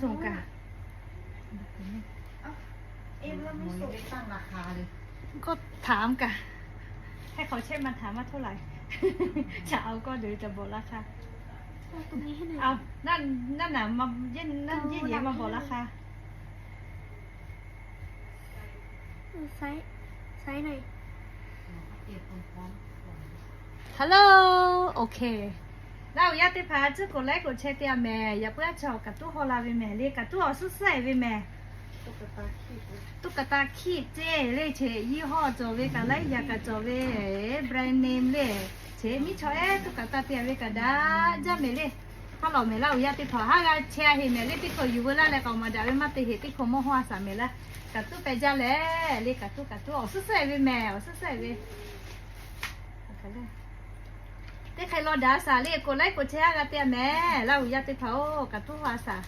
ส่งค่ะ ก็ถามค่ะ ให้เขาเช็คมาถามว่าเท่าไหร่ จะเอาก็เดี๋ยวจะบอกราคา เอาตรงนี้ให้หน่อย เอา นั่น นั่นน่ะ มายื่น นั่นยื่นเหรียญมาบอกราคา ไซส์ ไซส์หน่อย Hello, OK. Laˇ huˍ yaˇ teˇ hpaˍ tcuhˉ กดไลค์ กดแชร์ te a mehˍ. Yaꞈ puiˉ a chaw kaꞈ tuˉ haw la ve mehˍ le, kaꞈ tuˉ awˬ suhˉ suhˉ e ve mehˍ. Tuˇ kaꞈ taˇ hkiˆ ceˇ le, cheꞈ ยี่ห้อ cawˬ ve kaꞈ laiˉ yaꞈ kaꞈ cawˬ ve, brand name le. Cheꞈ miˉ chaw ehˉ tuˇ kaꞈ taˇ te a ve kaꞈ daꞈ jaˇ mehˍ le. Haˉ lawˬ mehˍ laˇ huˍ yaˇ teˇ hpaˍ haˉ g'a chehˇ a heˍ mehˍ le, teˇ hkawꞈ yuˬ veu laˇ leh k'aoˍ maˍ daꞈ ve maˇ te heˍ, teˇ hkawꞈ mawˇ haw a shaˍ mehˍ laˇ. Kaꞈ tuˉ pehꞈ jaˇ leh le, kaꞈ tuˉ kaꞈ tuˉ awˬ suhˉ suhˉ e ve mehˍ, awˬ suhˉ suhˉ e ve. Teˇ hk'e law daꞈ a shaˍ le, กดไลค์ กดแชร์ haˉ g'a te a mehˍ. Laˇ huˍ yaˇ teˇ hpaˍ-oˬ, kaꞈ tuˉ haw a shaˍ.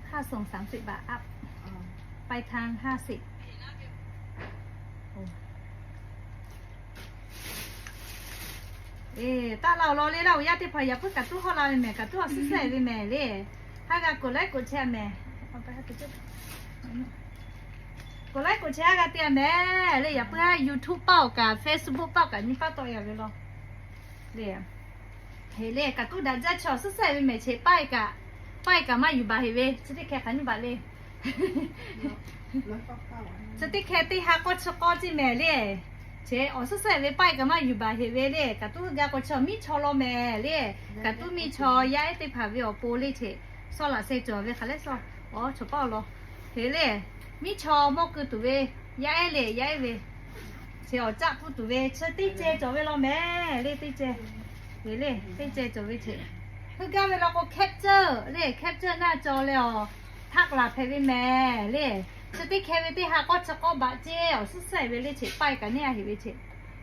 ค่าส่งสามสิบบาทอัพ ปลายทางห้าสิบ Eˬ, taˇ laˇ awˬ lawn le, laˇ huˍ yaˇ teˇ hpaˍ yaꞈ puiˉ kaꞈ tuˉ haw la ve mehˍ, kaꞈ tuˉ awˬ suhˉ suhˉ e ve mehˍ le. Haˉ g'a กดไลค์ กดแชร์ mehˍ. กดไลค์ กดแชร์ haˉ g'a te a mehˍ le. Yaꞈ puiˉ haˉ YouTube paˆ awˬ kaꞈ Facebook paˆ awˬ kaꞈ nyi paˆ tawˆ e a ve law le. Heˍ le, kaꞈ tuˉ daꞈ jaˇ, chaw awˬ suhˉ suhˉ e ve mehˍ, cheꞈ paˆ e kaꞈ, paˆ e kaꞈ maˇ yuˬ baˬ heˍ ve, chi teˇ hkeh hk'aˬ nyi baˬ le. Chi teˇ hkeh teˇ ha k'awˇ chi k'awˇ ceˇ mehˍ le. Cheꞈ awˬ suhˉ suhˉ e ve paˆ e kaꞈ maˇ yuˬ baˬ heˍ ve le. Kaꞈ tuˉ g'a k'o chaw miˉ chaw law mehˍ le. Kaꞈ tuˉ miˉ chaw yaˇ ehˉ teˇ hpaˍ ve awˬ pon le cheꞈ. Sawˉ laꞈ sheh cawˬ ve hk'aˬ lehˬ sawˉ, awˬ chaw paˆ awˬ lawn. Heˍ le, miˉ chaw mawˇ keu tuˬ ve yaˇ ehˉ le, yaˇ ehˉ ve. Cheꞈ awˬ caˆ pfuhˇ tuˬ ve chi teˇ ceh cawˬ ve law mehˍ le, teˇ ceh. Heˍ le, teˇ ceh cawˬ ve cheꞈ. Heuˆ gaˇ ve law k'o แคปเจอร์ le, แคปเจอร์ naˆ cawˬ leh awˬ htaˆ laˬ hpehꞈ ve mehˍ le. Chi teˇ hkeh ve teˇ ha k'awˇ chi k'awˇ baꞈ ceˇ, awˬ suhˉ suhˉ e ve le cheꞈ, paˆ e kaꞈ neˇ a heˍ ve cheꞈ.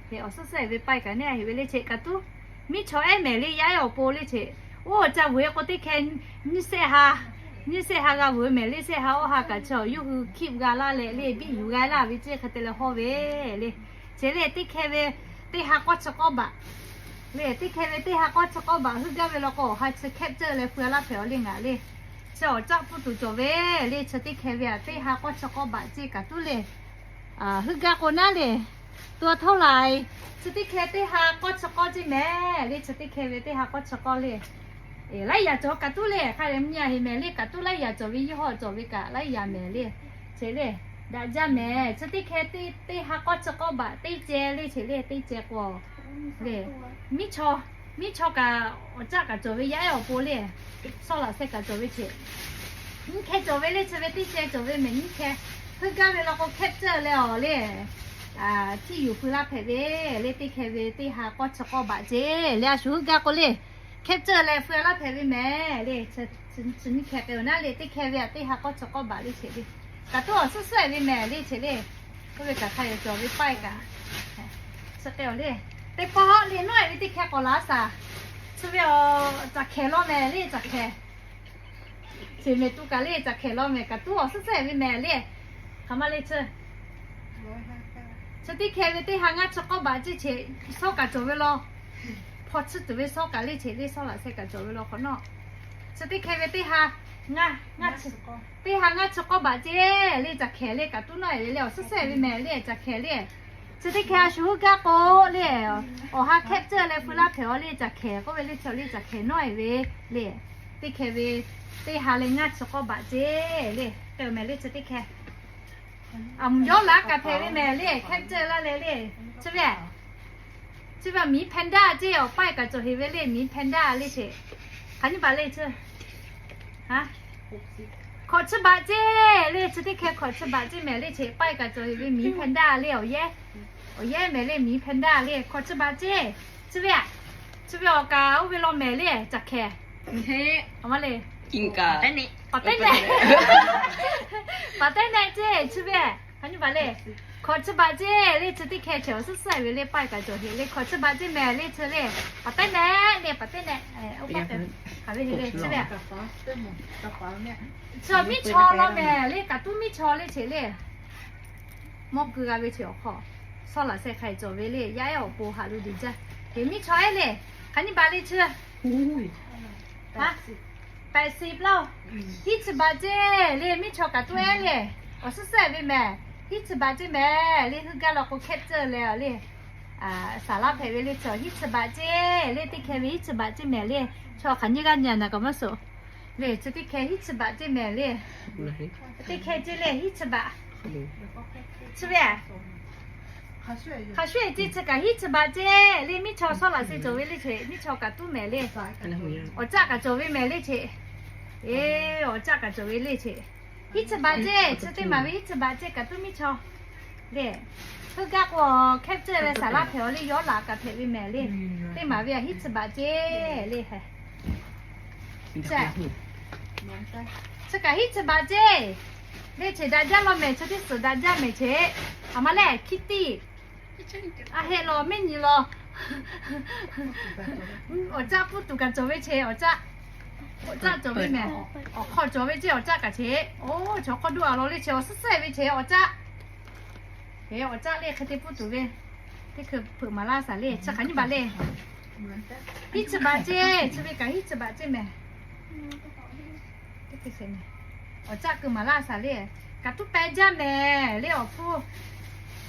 Heˍ awˬ suhˉ suhˉ e ve paˆ e kaꞈ neˇ a heˍ ve le cheꞈ, kaꞈ tuˉ miˉ chaw ehˉ mehˍ le, yaˇ ehˉ awˬ pon le cheꞈ. Oˇ ca vuiˬ e k'o teˇ hkeh nyiˇ sehˆ ha, nyiˇ sehˆ ha g'a vuiˬ mehˍ le, sehˆ ha awˇ ha kaꞈ chaw yawˇ hui คลิป g'a laˇ leh le, biˇ yuˬ g'a laˇ ve ceˇ hk'e te leh hawˇ ve le. Cheꞈ le, teˇ hkeh ve teˇ ha k'awˇ chi k'awˇ baꞈ le, teˇ hkeh ve teˇ ha k'awˇ chi k'awˇ baꞈ heuˆ gaˇ ve law k'o, awˬ ha chi แคปเจอร์ leh feu laˇ hpehꞈ awˬ le ngaˬ le. Chi awˬ caˆ pfuhˇ tuˬ cawˬ ve le, chi teˇ hkeh ve a teˇ ha k'awˇ chi k'awˇ baꞈ ceˇ, kaꞈ tuˉ le. Heuˆ gaˇ k'o naˉ le, ตัวเท่าไหร่ chi teˇ hkeh teˇ ha k'awˇ chi k'awˇ ceˇ mehˍ le, chi teˇ hkeh ve teˇ ha k'awˇ chi k'awˇ le. Laiˉ yaꞈ cawˬ kaꞈ tuˉ le, hk'a leh mvuhˇ nyi a heˍ mehˍ le, kaꞈ tuˉ laiˉ yaꞈ cawˬ ve, yawˇ hawˇ cawˬ ve kaꞈ laiˉ yaꞈ mehˍ le. Cheꞈ le, daꞈ jaˇ mehˍ. Chi teˇ hkeh teˇ ha k'awˇ chi k'awˇ baꞈ teˇ ceh le, cheꞈ le, teˇ ceh k'o le. Miˉ chaw, miˉ chaw kaꞈ awˬ caˆ kaꞈ cawˬ ve yaˇ ehˉ awˬ pon le. Sawˉ laꞈ sheh kaꞈ cawˬ ve cheꞈ. Nyiˇ hkeh cawˬ ve le, chi ve teˇ ceh cawˬ ve mehˍ nyiˇ hkeh. Heuˆ gaˇ ve law k'o แคปเจอร์ leh awˬ le, htiˇ yuˬ feu laˇ hpehꞈ ve le, teˇ hkeh ve teˇ ha k'awˇ chi k'awˇ baꞈ ceˇ le, a shu heuˆ gaˇ k'o le. แคปเจอร์ leh feu laˇ hpehꞈ ve mehˍ le. Chi nyiˇ hkeh k'e awˬ naˉ le, teˇ hkeh ve a teˇ ha k'awˇ chi k'awˇ baꞈ le cheꞈ le. Kaꞈ tuˉ awˬ suhˉ suhˉ e ve mehˍ le cheꞈ le. K'oˆ ve kaꞈ hk'a yawˬ cawˬ ve paˆ e kaꞈ. Chi k'e awˬ le, teˇ pawˆ le nawˉ e ve teˇ hkeh k'awꞈ laˇ shaˍ. Chi ve awˬ caˬ hkehˍ law mehˍ le, caˬ hkehˍ. Cheꞈ mehˍ tuˬ kaꞈ le, caˬ hkehˍ law mehˍ, kaꞈ tuˉ awˬ suhˉ suhˉ e ve mehˍ le. Hk'aˬ ma le chi. Chi teˇ hkeh ve teˇ ha ngaˇ chi k'awˇ baꞈ ceˇ cheꞈ, sawˉ kaꞈ cawˬ ve law. Hpaw tsuhˇ tuˬ ve sawˉ kaꞈ le cheꞈ le, sawˉ laꞈ sheh kaꞈ cawˬ ve law hk'awꞈ nawˉ. Chi teˇ hkeh ve teˇ ha ngaˇ, ngaˇ chi, teˇ ha ngaˇ chi k'awˇ baꞈ ceˇ le, caˬ hkehˍ le, kaꞈ tuˉ nawˉ e ve le, awˬ suhˉ suhˉ e ve mehˍ le, caˬ hkehˍ le. Chi teˇ hkeh a shu heuˆ gaˇ k'o le, awˬ ha แคปเจอร์ leh feu laˇ hpehꞈ awˬ le, caˬ hkehˍ k'oˆ ve le, chi le caˬ hkehˍ nawˉ e ve le. Teˇ hkeh ve teˇ ha leh ngaˇ chi k'awˇ baꞈ ceˇ le, te mehˍ le chi teˇ hkeh. Aˬ, yawˇ laꞈ kaꞈ hpehꞈ ve mehˍ le, แคปเจอร์ laˇ leh le. Chi ve, chi ve หมีแพนด้า ceˇ, awˬ paˆ e kaꞈ cawˬ heˍ ve le, หมีแพนด้า le cheꞈ. Hk'aˬ nyi baꞈ le chi. Hkawꞈ chi baꞈ ceˇ le, chi teˇ hkeh hkawꞈ chi baꞈ ceˇ mehˍ le cheꞈ, paˆ e kaꞈ cawˬ heˍ ve หมีแพนด้า le, awˬ yehˉ, awˬ yehˉ mehˍ le, หมีแพนด้า le, hkawꞈ chi baꞈ ceˇ. Chi ve a, chi ve awˬ kaꞈ oˇ ve law mehˍ le, caˬ hkehˍ. Aˬ ma le, paˍ tehˉ nehˆ, paˍ tehˉ nehˆ ceˇ, chi ve hk'aˬ nyi baꞈ le. Hkawꞈ chi baꞈ ceˇ le, chi teˇ hkeh cheꞈ awˬ suhˉ suhˉ e ve le, paˆ e kaꞈ cawˬ heˍ le, hkawꞈ chi baꞈ ceˇ mehˍ le chi le. Paˍ tehˉ nehˆ le, paˍ tehˉ nehˆ. Oˇ paˆ tehˉ hk'aˬ ve heˍ le chi ve a. Chi miˉ chaw law mehˍ le, kaꞈ tuˉ miˉ chaw le cheꞈ le. Mawˇ keu g'a ve cheꞈ awˬ hk'aw, sawˉ laꞈ sheh hk'a cawˬ ve le, yaˇ ehˉ awˬ pon haꞈ lo deꞈ jaˇ. Heˍ miˉ chaw ehˉ le, hk'aˬ nyi baꞈ le chi. Siˍ laˇ-oˬ, hiˉ chi baꞈ ceˇ le, miˇ chaw kaꞈ tuˉ ehˉ le. Awˬ suhˉ suhˉ ve mehˍ, hiˉ chi baꞈ ceˇ mehˍ le, heuˆ gaˇ law k'o hkehˇ tcuhˇ leh le, saˍ laˇ hpehꞈ ve le, chaw hiˉ chi baꞈ ceˇ le, teˇ hkeh ve hiˉ chi baꞈ ceˇ mehˍ le, chaw hk'aˬ nyiˇ g'aˇ nyi a naˍ kaꞈ maˇ suh le, chi teˇ hkeh hiˉ chi baꞈ ceˇ mehˍ le. Teˇ hkeh ceˇ le, hiˉ chi baꞈ. Chi ve, hk'a shuˍ ceˇ chi kaꞈ hiˉ chi baꞈ ceˇ le, miˇ chaw shawˉ laꞈ se cawˬ ve le che, miˇ chaw kaꞈ tuˉ mehˍ le. Awˬ caˆ kaꞈ cawˬ ve mehˍ le che. Eˬ, awˬ caˆ kaꞈ cawˬ ve le che. Hiˉ chi baꞈ ceˇ, chi teˇ maˍ ve hiˉ chi baꞈ ceˇ kaꞈ tuˉ miˇ chaw le. Heuˆ gaˇ k'o hkehˇ tcuhˇ leh saˍ laˇ hpehꞈ-aˬ le, yawˇ laꞈ kaꞈ hpehꞈ ve mehˍ le. Teˇ maˍ ve hiˉ chi baꞈ ceˇ le. Chi kaꞈ hiˉ chi baꞈ ceˇ le, cheˬ daꞈ jaˇ law mehˍ, chi teˇ suhˍ daꞈ jaˇ mehˍ cheˬ. Aˬ ma lehˬ hkiˇ tiˇ a heˆ law, mehˆ nyi law. Awˬ caˆ puˇ tuˬ kaꞈ cawˬ ve che, awˬ caˆ, awˬ caˆ cawˬ ve mehˍ. Awˬ hk'aw cawˬ ve ceˇ, awˬ caˆ kaꞈ che. Oˇ, chaw hk'aw duˇ a law le che, awˬ suhˉ suhˉ ve che, awˬ caˆ. Eˬ, awˬ caˆ le hk'e te puˇ tuˬ ve, teˇ hkui hpeuꞈ maˍ laˇ shaˍ le, chi hk'aˬ nyiˇ baꞈ le. Hiˉ chi baꞈ ceˇ, chi ve kaꞈ hiˉ chi baꞈ ceˇ mehˍ. Awˬ caˆ keu maˍ laˇ shaˍ le. Kaꞈ tuˉ pehˇ jaˇ mehˍ le, awˬ hpfuhˇ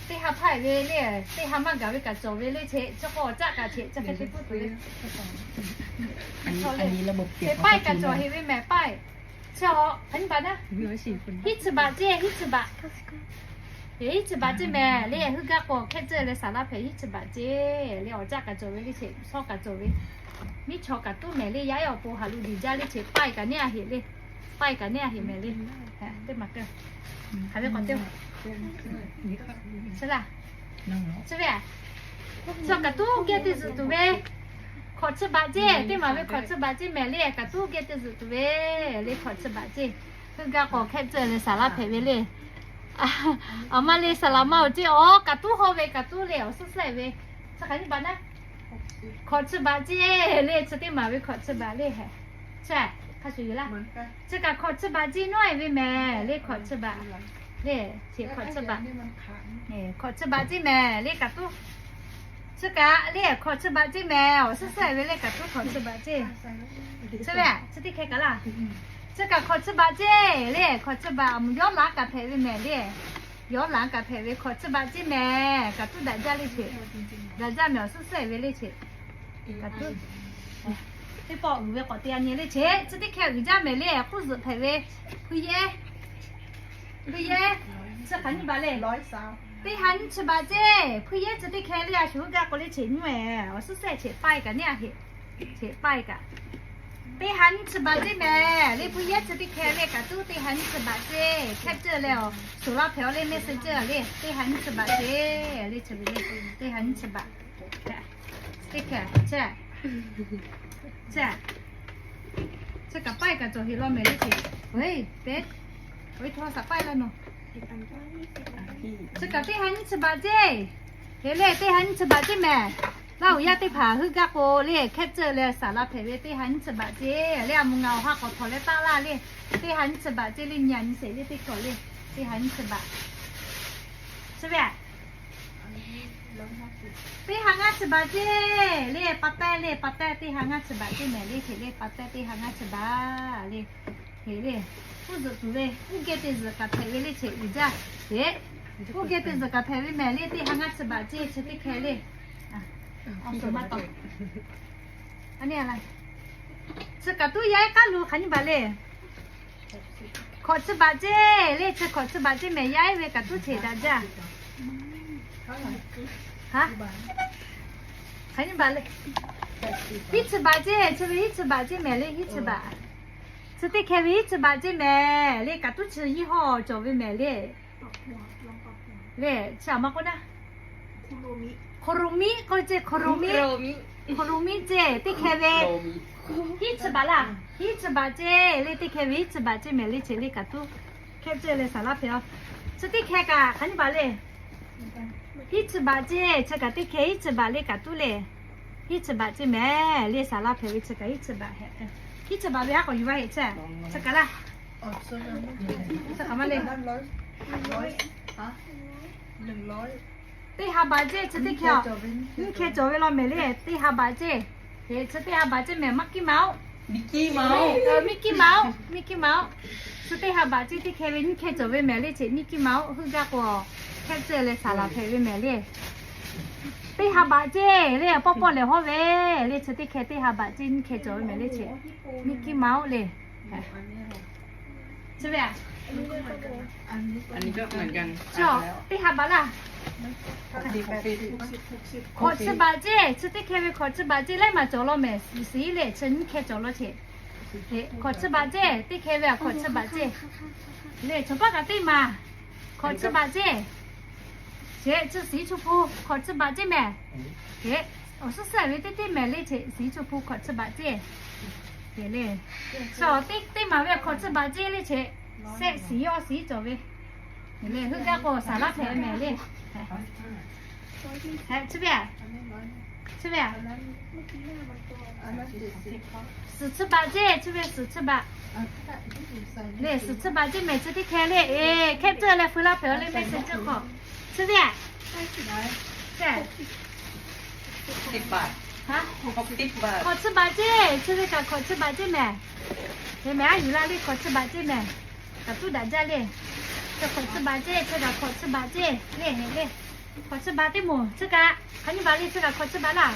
teˇ ha hpaˇ ve le, teˇ ha maˇ gaˬ ve kaꞈ cawˬ ve le che, chi k'o awˬ caˆ kaꞈ che, chi hk'e te puˇ tuˬ ve. Paˆ kaꞈ cawˬ heˍ ve mehˍ paˆ. Chi a, hk'aˬ nyiˇ baꞈ naˉ. Hiˉ chi baꞈ ceˇ, hiˉ chi baꞈ. Hiˉ chi baꞈ ceˇ mehˍ le, heuˆ gaˇ k'o hkehˇ tcuhˇ leh saˍ laˇ hpehꞈ hiˉ chi baꞈ ceˇ le, awˬ caˆ kaꞈ cawˬ ve le che, shawˉ kaꞈ cawˬ ve. Miˇ chaw kaꞈ tuˉ mehˍ le, yaˇ ehˉ awˬ pon haˍ lo diˬ jaˇ le che, paˆ kaꞈ neˇ a heˍ le. Paˆ kaꞈ neˇ a heˍ mehˍ le. Teˇ maˬ keu, hk'aˬ ve k'awꞈ te, chi laˇ. Chi ve, chi kaꞈ tuˉ geh te zuhꞈ tuˬ ve. Hkawꞈ chi baꞈ ceˇ, teˇ maˬ ve hkawꞈ chi baꞈ ceˇ mehˍ le, kaꞈ tuˉ geh te zuhꞈ tuˬ ve le, hkawꞈ chi baꞈ ceˇ. Heuˆ gaˇ k'o hkehˇ tcuhˇ leh saˍ laˇ hpehꞈ ve le. Aˬ ma le saˍ laˍ ma-oˬ ceˇ, awˬ kaꞈ tuˉ hawˇ ve kaꞈ tuˉ le, awˬ suhˉ suhˉ ve. Chi hk'aˬ nyiˇ baꞈ naˉ. Hkawꞈ chi baꞈ ceˇ le, chi teˇ maˬ ve hkawꞈ chi baꞈ le. Chi, hk'a shuˍ yoˬ laˇ. Chi kaꞈ hkawꞈ chi baꞈ ceˇ nawˉ e ve mehˍ le, hkawꞈ chi baꞈ le, che hkawꞈ chi baꞈ. Hkawꞈ chi baꞈ ceˇ mehˍ le kaꞈ tuˉ. Chi kaꞈ le hkawꞈ chi baꞈ ceˇ mehˍ, awˬ suhˉ suhˉ ve le kaꞈ tuˉ hkawꞈ chi baꞈ ceˇ. Chi ve, chi teˇ hkeh kaꞈ laˇ. Chi kaꞈ hkawꞈ chi baꞈ ceˇ le, hkawꞈ chi baꞈ, yawˇ laꞈ kaꞈ hpehꞈ ve mehˍ le. Yawˇ laꞈ kaꞈ hpehꞈ ve hkawꞈ chi baꞈ ceˇ mehˍ, kaꞈ tuˉ daꞈ jaˇ le che. Daꞈ jaˇ mehˍ, awˬ suhˉ suhˉ ve le che. Kaꞈ tuˉ. Teˇ pawˆ uiˍ ve k'awꞈ te a nyi le che, chi teˇ hkeh uiˍ jaˇ mehˍ le, k'uˇ zuhꞈ hpehꞈ ve. Hpu yehˇ, hpu yehˇ, chi hk'aˬ nyiˇ baꞈ le. Teˇ ha nyiˇ chi baꞈ ceˇ, hpu yehˇ chi teˇ hkeh le, a shuˍ heuˆ gaˇ k'o le che nyi e, awˬ suhˉ suhˉ che paˆ e kaꞈ neˇ a heˍ. Che paˆ e kaꞈ. Teˇ ha nyiˇ chi baꞈ ceˇ mehˍ le, hpu yehˇ chi teˇ hkeh le kaꞈ tuˉ teˇ ha nyiˇ chi baꞈ ceˇ, hkehˇ tcuhˇ leh awˬ suˍ laˇ hpehꞈ a le, mehˆ suh ceuˇ a le, teˇ ha nyiˇ chi baꞈ ceˇ le, chi ve le, teˇ ha nyiˇ chi baꞈ. Teˇ hkeh, chi, chi, chi kaꞈ paˆ e kaꞈ cawˬ heˍ law mehˍ le che. Oˇ, te, oˇ, hto saˍ paˆ e laˇ nawˬ. Chi kaꞈ teˇ ha nyiˇ chi baꞈ ceˇ. Heˍ le, teˇ ha nyiˇ chi baꞈ ceˇ mehˍ. Laˇ huˍ yaˇ teˇ hpaˍ heuˆ gaˇ k'o le, hkehˇ tcuhˇ leh saˍ laˇ hpehꞈ ve teˇ ha nyiˇ chi baꞈ ceˇ le, a mvuhˇ ngaˬ awˬ ha k'awꞈ htawnˍ leh taˆ laˇ le. Teˇ ha nyiˇ chi baꞈ ceˇ le, nyi a nyi sheˍ le teˇ hkawꞈ le. Teˇ ha nyiˇ chi baꞈ. Chi ve, teˇ ha ngaˇ chi baꞈ ceˇ le, pa tehˇ le, pa tehˇ teˇ ha ngaˇ chi baꞈ ceˇ mehˍ le, heˍ le, pa tehˇ teˇ ha ngaˇ chi baꞈ le. Heˍ le, k'uˇ zuhꞈ tuˬ ve, uˉ geh te zuhꞈ kaꞈ hpehꞈ ve le che, uiˍ jaˇ. Heˍ, uˉ geh te zuhꞈ kaꞈ hpehꞈ ve mehˍ le, teˇ ha ngaˇ chi baꞈ ceˇ, chi teˇ hkeh le. Awˬ suˍ maˇ tawˍ. A nyi a la. Chi kaꞈ tuˉ yaˇ ehˉ k'aˉ lo hk'aˬ nyiˇ baꞈ le. Hkawꞈ chi baꞈ ceˇ le, chi hkawꞈ chi baꞈ ceˇ mehˍ, yaˇ ehˉ ve kaꞈ tuˉ cheˬ daꞈ jaˇ. Hk'aˬ nyiˇ baꞈ le. Hiˉ chi baꞈ ceˇ, chi ve hiˉ chi baꞈ ceˇ mehˍ le, hiˉ chi baꞈ. Chi teˇ hkeh ve hiˉ chi baꞈ ceˇ mehˍ le, kaꞈ tuˉ chi nyiˇ hawˇ cawˬ ve mehˍ le. Le, chi a ma k'oˆ naˉ. Hk'oˆ lo miˆ k'oˆ ceˇ, hk'oˆ lo miˆ. Hk'oˆ lo miˆ ceˇ, teˇ hkeh ve. Hiˉ chi baꞈ laˇ, hiˉ chi baꞈ ceˇ le, teˇ hkeh ve hiˉ chi baꞈ ceˇ mehˍ le, cheˬ le kaꞈ tuˉ. Hkehˇ tcuhˇ leh saˍ laˇ hpehꞈ a. Chi teˇ hkeh kaꞈ hk'aˬ nyiˇ baꞈ le. Hiˉ chi baꞈ ceˇ, chi kaꞈ teˇ hkeh hiˉ chi baꞈ le kaꞈ tuˉ le. Hiˉ chi baꞈ ceˇ mehˍ le, saˍ laˇ hpehꞈ ve chi kaꞈ hiˉ chi baꞈ hehꞈ. Hiˉ chi baꞈ ve haˉ k'awꞈ yuˬ a heꞈ chehˇ. Chi kaꞈ laˇ. Chi kaꞈ maˇ le. Teˇ ha baꞈ ceˇ, chi teˇ hkeh, nyiˇ hkeh cawˬ ve law mehˍ le, teˇ ha baꞈ ceˇ. Chi teˇ ha baꞈ ceˇ mehˍ, maˇ kiˇ ma oˆ. Mickey Mouse, Mickey Mouse. Chi teˇ ha baꞈ ceˇ teˇ hkeh ve nyiˇ hkeh cawˬ ve mehˍ le ceꞈ. Mickey Mouse heuˆ gaˇ k'o, hkehˉ tcuhˇ leh saˍ laˍ hpehꞈ ve mehˍ le. Teˇ ha baꞈ ceˇ le, pawˆ pawˆ lehˬ hawˉ ve le. Chi teˇ hkeh teˇ ha baꞈ ceˇ nyiˇ hkeh cawˬ ve mehˍ le ceꞈ. Mickey Mouse le. Chi ve a, teˇ ha baꞈ laˇ. Hkawꞈ chi baꞈ ceˇ. Chi teˇ hkeh ve hkawꞈ chi baꞈ ceˇ laiˉ maˬ cawˬ law mehˍ. Siˍ le, chi nyiˇ hkeh cawˬ law ceꞈ. Hkawꞈ chi baꞈ ceˇ, teˇ hkeh ve a hkawꞈ chi baꞈ ceˇ le. Chaw paˉ kaꞈ teˇ maˬ hkawꞈ chi baꞈ ceˇ. Chi siˍ chi hpu hkawꞈ chi baꞈ ceˇ mehˍ. Awˬ suhˉ suhˉ ve teˇ teˇ mehˍ le ceꞈ. Siˍ chi hpu hkawꞈ chi baꞈ ceˇ. Teˇ maˬ ve hkawꞈ chi baꞈ ceˇ le ceꞈ. Sehˆ siˍ awˇ siˍ cawˬ ve le. Heuˆ gaˇ k'o saˍ laˍ hpehꞈ mehˍ le. Chi ve a, chi ve a, suhˍ chi baꞈ ceˇ. Chi ve suhˍ chi baꞈ le. Suhˍ chi baꞈ ceˇ mehˍ. Chi teˇ hkeh le. Hkehˉ tcuhˇ leh feu laˇ hpehꞈ le mehˍ suhˍ ceˇ hk'aw. Chi ve a, hkawꞈ chi baꞈ ceˇ. Chi ve kaꞈ hkawꞈ chi baꞈ ceˇ mehˍ. Hk'e mehˍ, aˉ yuˬ la le. Hkawꞈ chi baꞈ ceˇ mehˍ. Kaꞈ tuˉ daꞈ jaˇ le. Chi hkawꞈ chi baꞈ ceˇ. Chi kaꞈ hkawꞈ chi baꞈ ceˇ le. Hk'e le, hkawꞈ chi baꞈ teˇ moˍ chi kaꞈ hk'a nyi baˬ le. Chi kaꞈ hkawꞈ chi baꞈ laˇ.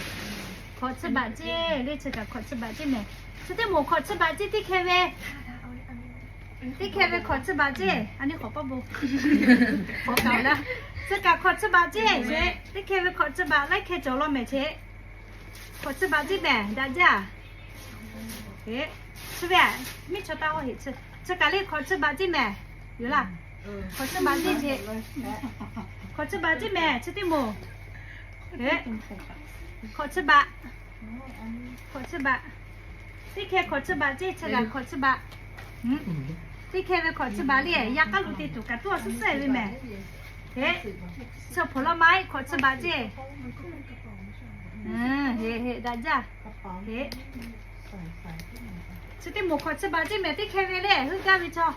Hkawꞈ chi baꞈ ceˇ le. Chi kaꞈ hkawꞈ chi baꞈ ceˇ mehˍ. Chi teˇ moˍ hkawꞈ chi baꞈ ceˇ teˇ hkeh ve teˇ hkeh ve hkawꞈ chi baꞈ ceˇ. A nyi k'awꞈ paˇ bon, k'awꞈ kaꞈ la. Chi kaꞈ hkawꞈ chi baꞈ ceˇ. Teˇ hkeh ve hkawꞈ chi baꞈ laiˉ hkeh cawˬ law mehˍ ceˇ. Hkawꞈ chi baꞈ ceˇ mehˍ, daꞈ jaˇ. Chi ve a, miˉ chaw taˇ hawˉ heꞈ. Chi kaꞈ le hkawꞈ chi baꞈ ceˇ mehˍ. Yoˬ laˇ. Hkawꞈ chi baꞈ ceˇ ceˇ. Hkawꞈ chi baꞈ ceˇ mehˍ. Chi teˇ moˍ hkawꞈ chi baꞈ. Hkawꞈ chi baꞈ. Teˇ hkeh hkawꞈ chi baꞈ ceˇ. Chi kaꞈ hkawꞈ chi baꞈ. Teˇ hkeh ve hkawꞈ chi baꞈ le. Yaꞈ k'aˉ lo te tuˬ kaꞈ tuˉ awˬ suhˉ suhˉ ve mehˍ. Chi hpawˍ law ma iˉ hkawꞈ chi baꞈ ceˇ. Daꞈ jaˇ. Chi teˇ moˍ hkawꞈ chi baꞈ ceˇ mehˍ. Teˇ hkeh ve le, heuˆ gaˇ ve chaw.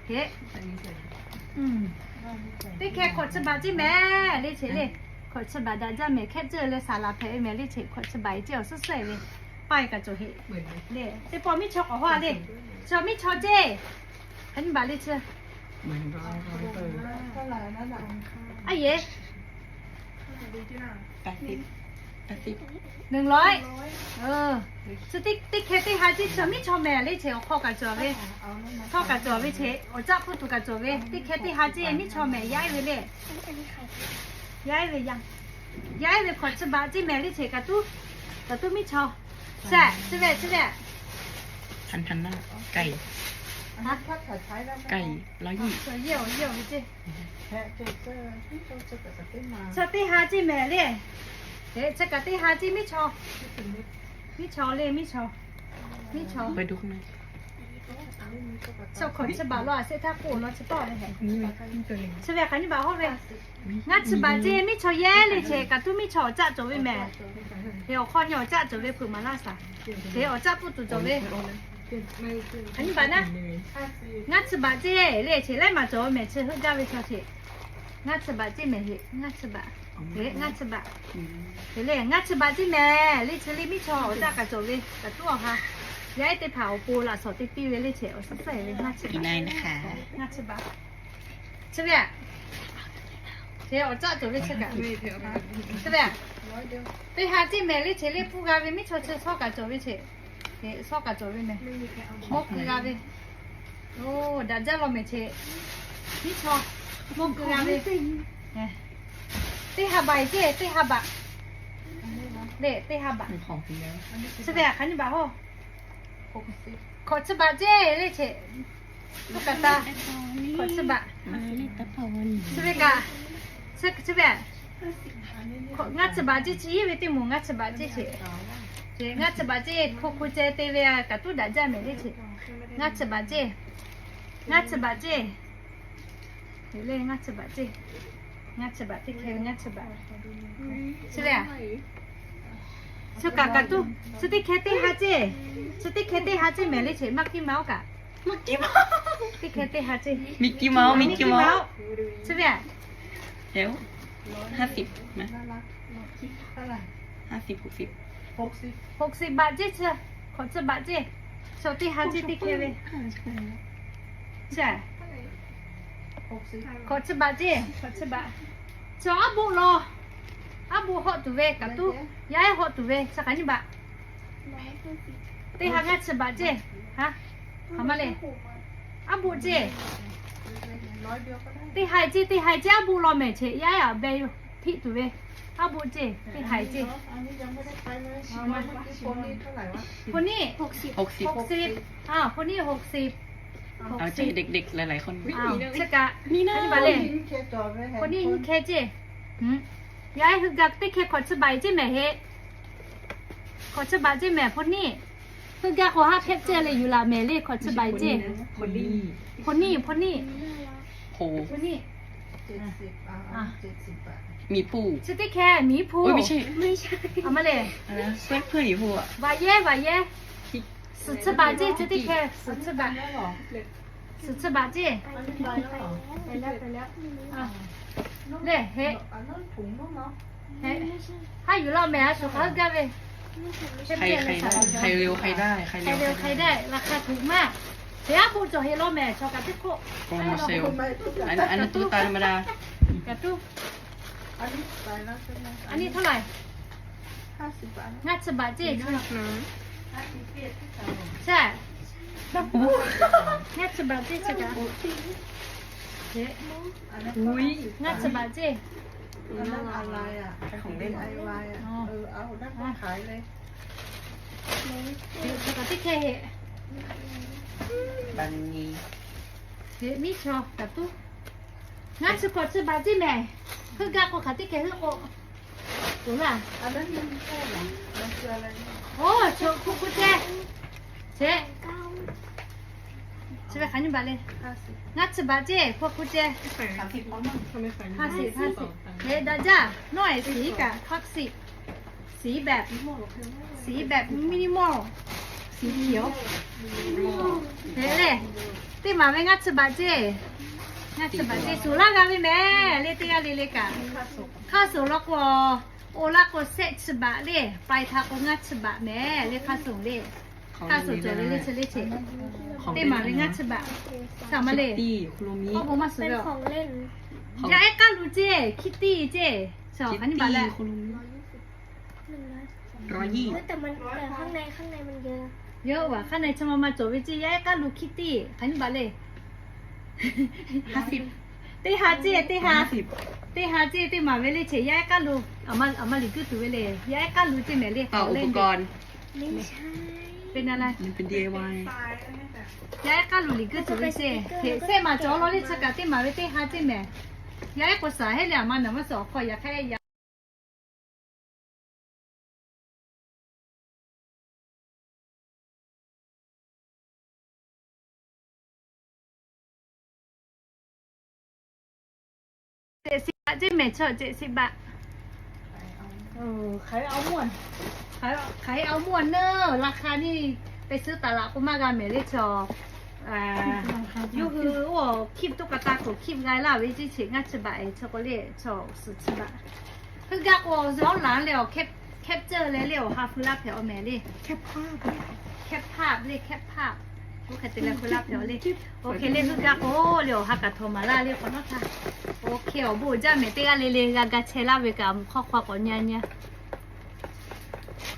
Teˇ hkeh hkawꞈ chi baꞈ ceˇ mehˍ le ceˇ le. Hkawꞈ chi baꞈ daꞈ jaˇ mehˍ. Hkehˉ tcuhˇ leh saˍ laˍ hpehꞈ ve mehˍ le ceˇ. Hkawꞈ chi baꞈ ceˇ awˬ suhˉ suhˉ ve. Paˇ e kaꞈ cawˬ heꞈ le. Teˇ pawˆ miˉ chaw k'awꞈ hawˉ le. Chaw miˉ chaw ceˇ. Hk'a nyi baˬ le chi. Aˉ yeˬ. หนึ่งร้อย. Chi teˇ hkeh teˇ ha ceˇ. Chaw miˉ chaw mehˍ le ceˇ. Awˬ hk'aw kaꞈ cawˬ ve, htawˇ kaꞈ cawˬ ve ceˇ. Awˬ caˆ hpfuhˇ tuˬ kaꞈ cawˬ ve. Teˇ hkeh teˇ ha ceˇ miˉ chaw mehˍ. Yaˇ iˉ ve le. Yaˇ iˉ ve, yaˇ iˉ ve hkawꞈ chi baꞈ ceˇ mehˍ le ceˇ. Kaꞈ tuˉ, kaꞈ tuˉ miˉ chaw. Chi ve, chi ve. พัน พัน ไก่ ไก่ ร้อยยี่สิบ. Chaw teˇ ha ceˇ mehˍ le. Chi kaꞈ teˇ ha ceˇ miˉ chaw. Miˉ chaw le, miˉ chaw. Miˉ chaw. Chaw hkawꞈ chi baꞈ law a, shehˆ htaˇ k'oˆ law chi tawˆ ve hehꞈ. Chi ve hk'aˬ nyi baˬ hawˉ ve. Ngaˇ chi baꞈ ceˇ miˉ chaw yehˇ le ceˇ. Kaꞈ tuˉ miˉ chaw awˬ caˆ cawˬ ve mehˍ. Hk'e awˬ hk'aw nyi awˬ caˆ cawˬ ve hpeuꞈ maˍ laˇ shaˍ. Hk'e awˬ caˆ hpfuhˇ tuˬ cawˬ ve. Hk'aˬ nyi baˬ naˉ. Ngaˇ chi baꞈ ceˇ le ceˇ. Laiˉ maˬ cawˬ ve mehˍ. Chi heuˆ gaˇ ve chaw ceˇ. Ngaˇ chi baꞈ ceˇ mehˍ heꞈ. Ngaˇ chi baꞈ. Heꞈ ngaˇ chi baꞈ. Heꞈ le ngaˇ chi baꞈ ceˇ mehˍ le ceˇ. Le miˉ chaw awˬ caˆ kaꞈ cawˬ ve kaꞈ tuˉ awˬ ha. Yaˇ iˉ teˇ hpaˍ awˬ pon laꞈ shawˍ te piˇ ve le ceˇ. Awˬ suhˉ suhˉ ve ngaˇ chi baꞈ. Ngaˇ chi baꞈ. Chi ve a, ceˇ awˬ caˆ cawˬ ve chi kaꞈ. Chi ve a, teˇ ha ceˇ mehˍ le ceˇ. Le pfuhˇ g'a ve miˉ chaw chi shawˉ kaꞈ cawˬ ve ceˇ. Shawˉ kaꞈ cawˬ ve mehˍ. Mawˇ keu g'a ve. Oˇ, daꞈ jaˇ law mehˍ ceˇ. Miˉ chaw mawˇ keu g'a ve. Teˇ ha baꞈ ceˇ, teˇ ha baꞈ. Le teˇ ha baꞈ. Chi ve a hk'aˬ nyi baˬ hawˉ. Hkawꞈ chi baꞈ ceˇ le ceˇ. Tuˇ kaꞈ ta. Hkawꞈ chi baꞈ. Chi ve kaꞈ, chi ve, ngaˇ chi baꞈ ceˇ. Chi iˉ ve teˇ moˍ ngaˇ chi baꞈ ceˇ ceˇ. Ngaˇ chi baꞈ ceˇ. Hko hko ceh te ve kaꞈ tuˉ daꞈ jaˇ mehˍ le ceˇ. Ngaˇ chi baꞈ ceˇ. Ngaˇ chi baꞈ ceˇ. Ngaˇ chi baꞈ ceˇ. Ngaˇ chi baꞈ teˇ hkeh ve ngaˇ chi baꞈ. Chi ve a, chi kaꞈ kaꞈ tuˉ. Chi teˇ hkeh teˇ ha ceˇ. Chi teˇ hkeh teˇ ha ceˇ mehˍ le ceˇ. Mickey Mouse kaꞈ. Teˇ hkeh teˇ ha ceˇ. Mickey Mouse, Mickey Mouse. Chi ve a, ห้าสิบ นะ ห้าสิบ หกสิบ หกสิบ baꞈ ceˇ chi. Hkawꞈ chi baꞈ ceˇ. Chaw teˇ ha ceˇ teˇ hkeh ve. Hkawꞈ chi baꞈ ceˇ. Hkawꞈ chi baꞈ. Chaw aˉ boˆ law. Aˉ boˆ hawˆ tuˬ ve kaꞈ tuˉ. Yaˇ ehˉ hawˆ tuˬ ve chi hk'aˬ nyi baꞈ. Teˇ ha ngaˇ chi baꞈ ceˇ. Haˉ, hk'aˬ ma le. Aˉ boˆ ceˇ. Teˇ ha ceˇ, teˇ ha ceˇ aˉ boˆ law mehˍ cheꞈ yaˇ ehˉ aꞈ beh yoˬ htiˆ tuˬ ve. Aˉ boˆ ceˇ, teˇ ha ceˇ. Hkawꞈ nyiˇ, hkawꞈ nyiˇ หกสิบ Chi kaꞈ, hkawꞈ nyiˇ hkeh ceˇ. Yaˇ ehˉ hui gaˬ teˇ hkeh hkawꞈ chi baꞈ ceˇ mehˍ heˆ. Hkawꞈ chi baꞈ ceˇ mehˍ hkawꞈ nyiˇ. Hui gaˬ k'o haˉ hpehꞈ ceˇ leh yuˬ laꞈ mehˍ le hkawꞈ chi baꞈ ceˇ. Hkawꞈ nyiˇ, hkawꞈ nyiˇ. Chi teˇ hkeh miˍ hpu. Aˬ ma le. Vaꞈ yehˇ, vaꞈ yehˇ. Suhˍ chi baꞈ ceˇ, chi teˇ hkeh suhˍ chi baꞈ. Suhˍ chi baꞈ ceˇ. Le heˆ. Haˉ yuˬ law mehˍ a shuˍ hk'a hui gaˇ ve. ใครเร็วใครได้ ใครเร็วใครได้ ราคาถูกมาก. Cheꞈ aˉ boˆ cawˬ heˆ law mehˍ chaw kaꞈ teˇ hk'oˆ. Kaꞈ tuˉ. A nyi htaˇ laiˬ. Ngaˇ chi baꞈ ceˇ. Ngaˇ chi baꞈ ceˇ chi kaꞈ. Ngaˇ chi baꞈ ceˇ. Chi kaꞈ teˇ hkeh heˆ. Heˆ miˉ chaw kaꞈ tuˉ. Ngaˇ chi hkawꞈ chi baꞈ ceˇ mehˍ. Heuˆ gaˇ k'o hk'aˬ teˇ hkeh heuˆ k'o. Oˬ laˇ. Oˬ, chaw hkuˆ hkuˆ ceˇ. Cheꞈ. Chi ve hk'aˬ nyi baꞈ le. Ngaˇ chi baꞈ ceˇ hkuˆ hkuˆ ceˇ. Haˉ shiˍ, haˉ shiˍ. Heˆ daꞈ jaˇ. Nawˉ ehˍ shiˍ kaꞈ hk'aˆ shiˍ. สีแบบ สีแบบ minimal. สีเขียว. Heˆ le. Teˇ maˬ ve ngaˇ chi baꞈ ceˇ. Ngaˇ chi baꞈ ceˇ suhˍ laˇ g'a ve mehˍ le teˇ g'aˇ le le kaꞈ. Hk'aˇ suhˍ law k'o, oˇ laˇ k'o shehˆ chi baꞈ le, ปลายทาง k'o ngaˇ chi baꞈ mehˍ le hk'aˇ suhˍ le. Hk'aˇ suhˍ cawˬ ve le chi le cheꞈ. Teˇ maˬ ve ngaˇ chi baꞈ. Saˍ maˇ le. K'oˆ bon maˇ suhˍ ve. Yaˇ ehˉ k'aˉ lu ceˇ, hkiˇ tiˇ ceˇ. Chaw hk'aˬ nyi baꞈ le. ร้อยยี่สิบ Yawˇ vaꞈ hk'aˇ na chi ma ma cawˬ ve ceˇ yaˇ ehˉ k'aˉ lu hkiˇ tiˇ hk'aˬ nyi baꞈ le. Teˇ ha ceˇ, teˇ ha. Teˇ ha ceˇ teˇ maˬ ve le cheꞈ yaˇ ehˉ k'aˉ lu. Aˬ ma liꞈ guiˇ tuˬ ve le yaˇ ehˉ k'aˉ lu ceˇ mehˍ le. เป็นอะไร เป็น ดีไอวาย Yaˇ ehˉ k'aˉ lu liꞈ guiˇ tuˬ ve ceˇ. Heˆ, shehˆ maˬ cawˬ law le chi kaꞈ teˇ maˬ ve teˇ ha ceˇ mehˍ. Yaˇ ehˉ k'o shaˍ heˆ le aˬ ma naˬ maˇ suhˍ awˬ hk'aw yaꞈ hk'aˇ yaꞈ. Ceꞈ shiˍ baꞈ ceˇ mehˍ chaw, ceꞈ shiˍ baꞈ. ขายเอาม่วน ขายเอาม่วน เน่อ ราคานี่ ไปซื้อตลาด k'o maˇ g'a mehˍ le chaw. Yawˇ hui oˇ คลิปตุ๊กตา k'oˍ คลิป g'a laˇ ve ceˇ cheꞈ ngaˇ chi baꞈ e chaw k'o le chaw suhˍ chi baꞈ. Heuˆ gaˇ k'o zawˉ laˬ le awˬ แคปเจอร์ leh le awˬ ha hui laˇ hpehꞈ awˬ mehˍ le. แคปภาพ le แคปภาพ Oˇ hk'e te leh hui laˇ hpehꞈ awˬ le. Oˇ hk'e le heuˆ gaˇ k'o le awˬ ha kaꞈ htawnˍ maˍ laˇ le k'awꞈ nawˉ htaˇ. Oˇ hk'e awˬ bon uiˍ jaˇ mehˍ teˇ g'aˇ le le g'a ga chehˇ laˇ ve kaꞈ a moˍ hk'aw hk'aw k'awꞈ nyi nyi.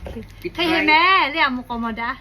Hk'e hk'e mehˍ le a moˍ k'awꞈ mawˬ daꞈ.